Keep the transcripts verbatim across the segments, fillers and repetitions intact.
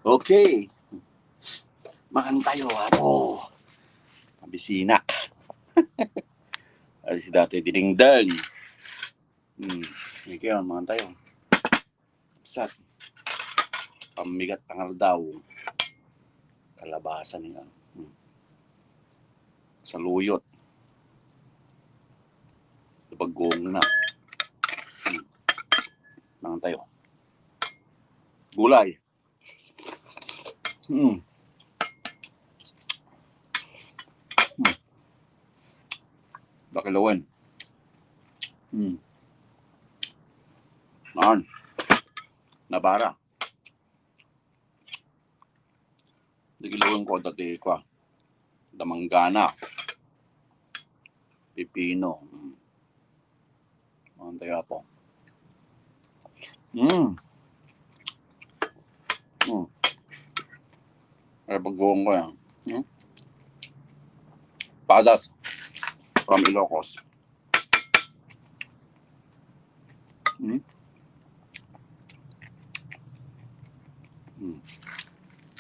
Okay. Mangan tayo, apo. Abisinak. Ay, si Dati Didingdang. Hmm. Sige, mangan tayo. Sat. Pammigat pangaldaw. Kalabasa niya. Hmm. Saluyot. Bagong na. Hmm. Mangan tayo. Gulay. Hmm. Hmm. Dakilawen. Hmm. Naan. Nabara. Dakilawen ko dati ko. Damanggana. Pipino. Hmm. Mangan tayo, apo. Mm. Mm. Ay, pagbuhon ko yan. Mm. Padas. From Ilocos. Mm. Mm.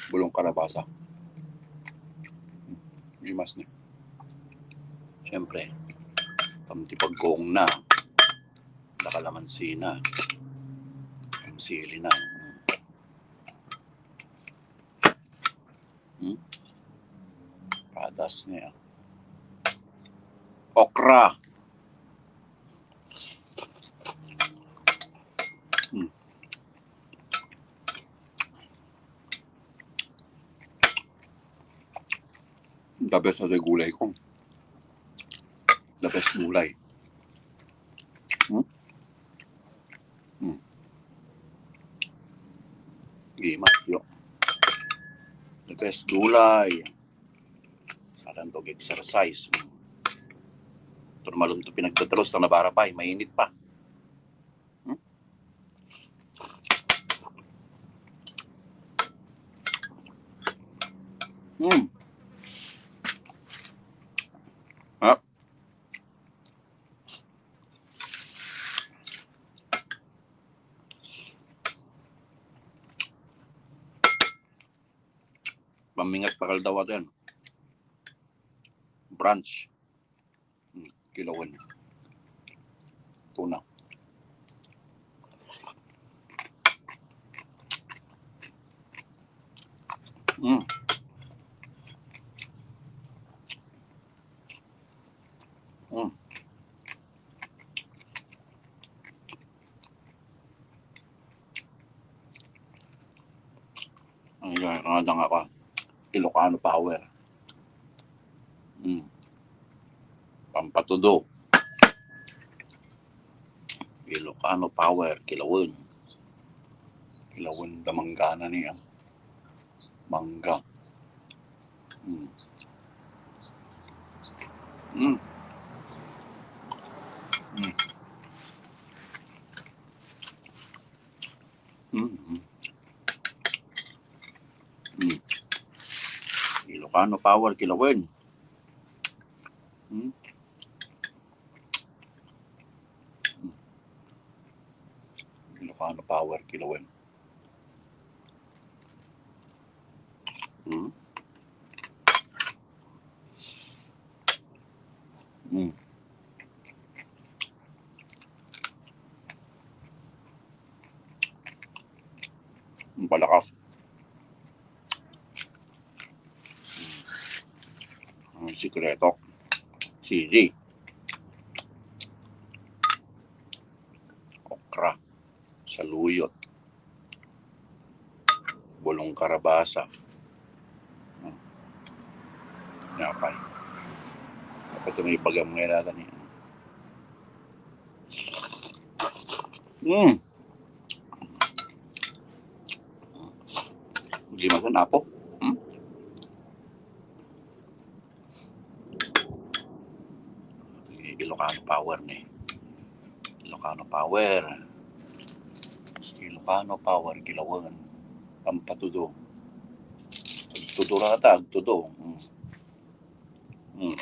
Bulong karabasa. Mm. Imas ni. Siyempre, tamti pagkong na. Dakal a mansi na. Ang sili na. Hmm? Patas niya. Okra. Hmm. The best na gulay ko. The best gulay. Hmm? Hmm. Gimas, yo. The best gulay. Saan to exercise? Hmm. Ito naman ito pinagdadalos na nabara pa, eh. Mainit pa. Hmm? Hmm. Ah. Pamingat pakal daw ato yan. Brunch. Hmm, kilawan. Tuna. Mm. Mm. Ang, ang, ang, ako. Ilocano Power. Mm. Pampatudo. Ilocano Power, kilawen. Kilawen da manggana niya. Mangga. Mm. Mm. Mm. Mm. Mm. Ilocano Power, kilawen. Mm. Mm. Ilocano Power, kilawen. Mm. Mm. Ang palakas. Ang sikreto. Sili. Okra. Saluyot. Bulong karabasa. Hmm. Napay. Ako ito may bagang ngayon ata niya. Hmm. Gimasan, apo. Hmm? Sige, Ilocano Power ni. Ilocano Power. Ilocano Power, kilawan. Pampatudo. Agtudo rata, agtudo. Mm. Mm.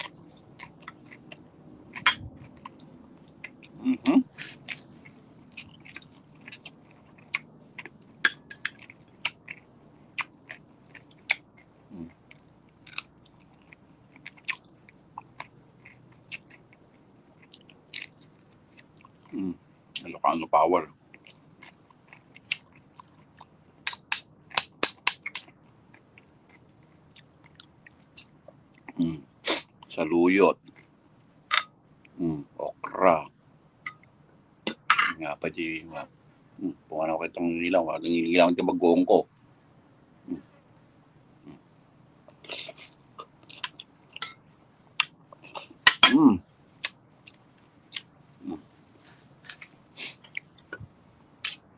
Mhm. Ano, power. Mm. Saluyot. Mm, okra. Nga pa di, nga. Hmm, kung ano kitang ngilaw, ah, ngilaw ti bagoong ko. Hmm. Hmm. Hmm.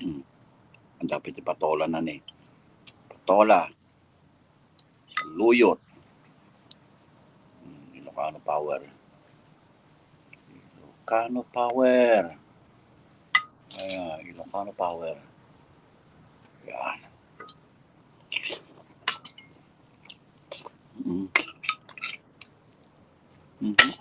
Hmm. Ang dapat ipatola na ni. Patola. Saluyot. Hmm, Ilocano Power. Ilocano Power. Ayan, Ilocano Power. Yan. Mm. Mhm.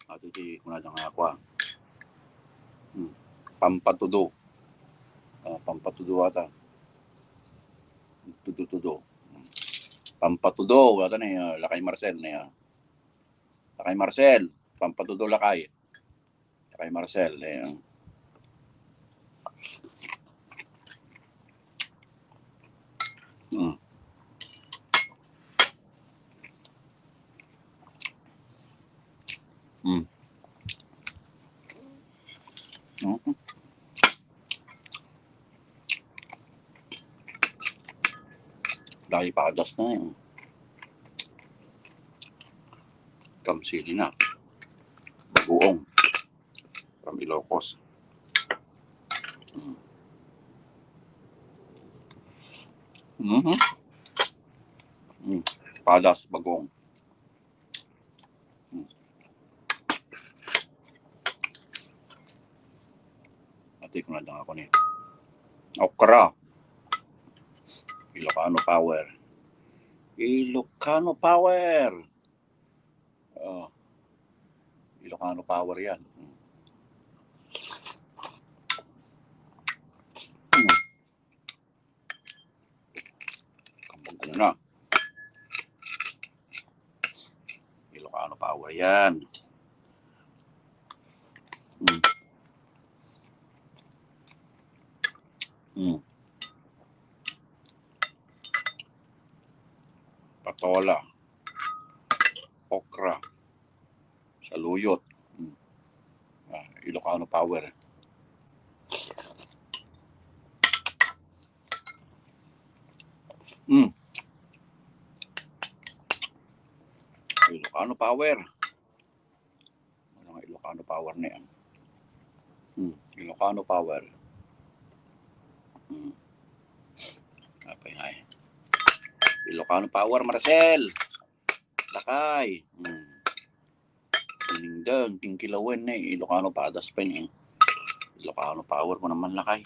Ato ti kunada nga ako, ah. Hmm. Pampatudo. Ah, pampatudo ata. Tudo-tudo. Hmm. Pampatudo ata ni, ah, Lakay Marcel ni, ah. Lakay Marcel, pampatudo lakay. Lakay Marcel, eh. Hmm. Mm. Mm. Dahil padas na yun. Kamsili na. Bagoong. From Ilocos. Mm. Mhm. Mm. Padas, bagoong. Hmm. Ati ko na lang ako ni okra. Ilocano Power. Ilocano Power. Oh. Ilocano Power yan. Hmm. Hmm. Kapag ano na. Ilocano Power yan. Mm. Mm. Patola. Okra. Saluyot. Mm. Ah, Ilocano Power. Mm. Ilocano Power. Ano nga Ilocano Power na yan? Mm. Ilocano Power. Mm. Apay nga eh. Ilocano Power, Marcel. Lakay. Mm. Tiningdang, tingkilawen na eh. Ilocano padas pa ni. Ilocano Power ko naman, Lakay.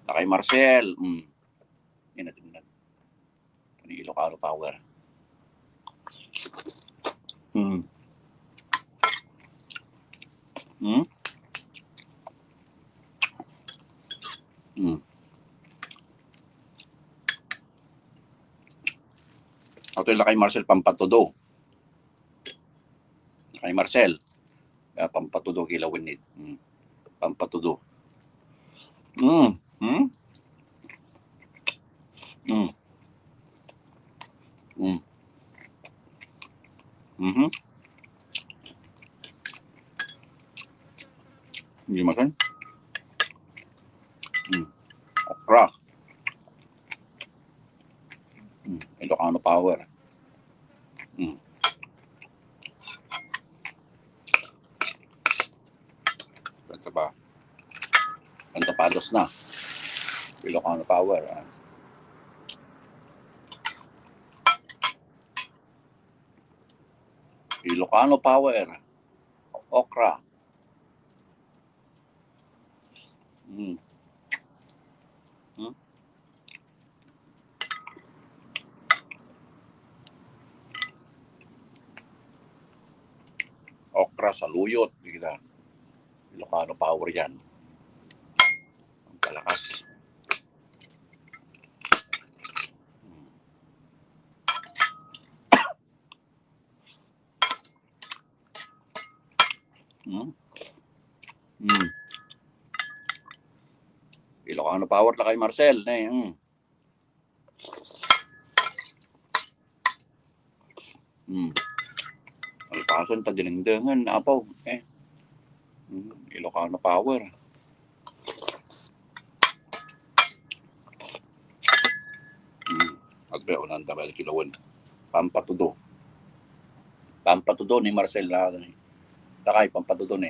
Lakay Marcel. Mm. Yan natin na. Ni Ilocano Power. Hmm. Hmm? Hmm. Ato yung Lakay Marcel pampatudo. Lakay Marcel. Ah, pampatudo, kilawen ni. Mm. Pampatudo. Mm. Mm. Mm. Mm. Mhm. Hindi masan? Mm. Okra. Mm. Ilocano Power. Mm. Kanta ba? Kanta pados na. Ilocano Power, ah. Ilocano Power. Okra. Mm. Hmm? Okra, saluyot, di kita. Ilocano Power yan. Ang palakas. Hmm. Mm. Mm. Ilocano Power, lakay Marcel, ne. Mm. Mm. Alpason ta dinengdengen, apo. Eh. Mm. Ilocano Power. Mm. Agbe, unan, tabal kilawen. Pampatudo. Pampatudo ni Marcel na, lakay, pampatudo ni.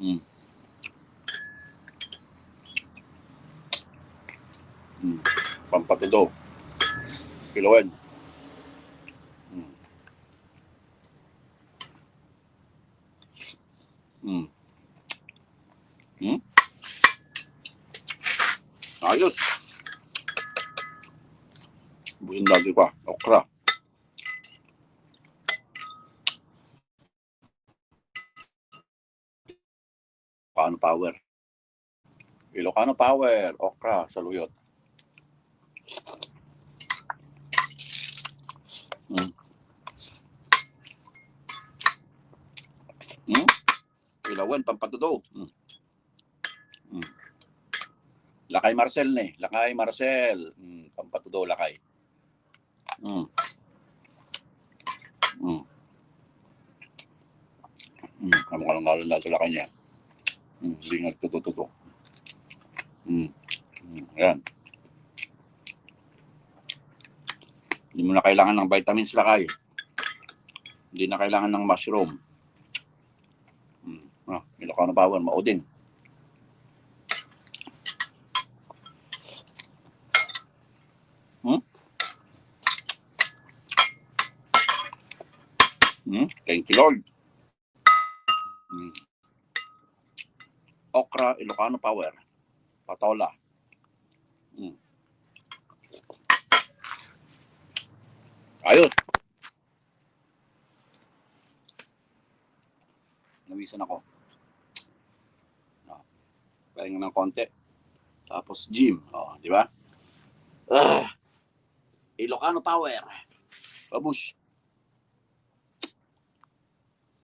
Mm. Mm. Pampatudo. Kilawen. Mm. Mm. Mm. Ayos. Busin lagi pa. Okra. Ilocano Power. Ilocano Power, okra, saluyot. Mm. Mm. Ilawen, pampatudo. Mm. Mm. Lakay Marcel ni. Lakay Marcel. Mm. Pampatudo, lakay. Mm. Mm. Mm. Ang mga ngalan na sila kanya. Mm. Hindi nga tutututo. Mm. Mm. Ayan. Hindi mo na kailangan ng vitamins, lakay. Hindi na kailangan ng mushroom. Mm. Ah, Ilocano Power, maudin. Hmm? Hmm? Thank you, Lord. Hmm. Okra, Ilocano Power. Patola. Hmm. Ayos. Nawisan ako. Ah, pahinga ng konti. Tapos gym. Oh, di ba? Ah, Ilocano Power. Babush.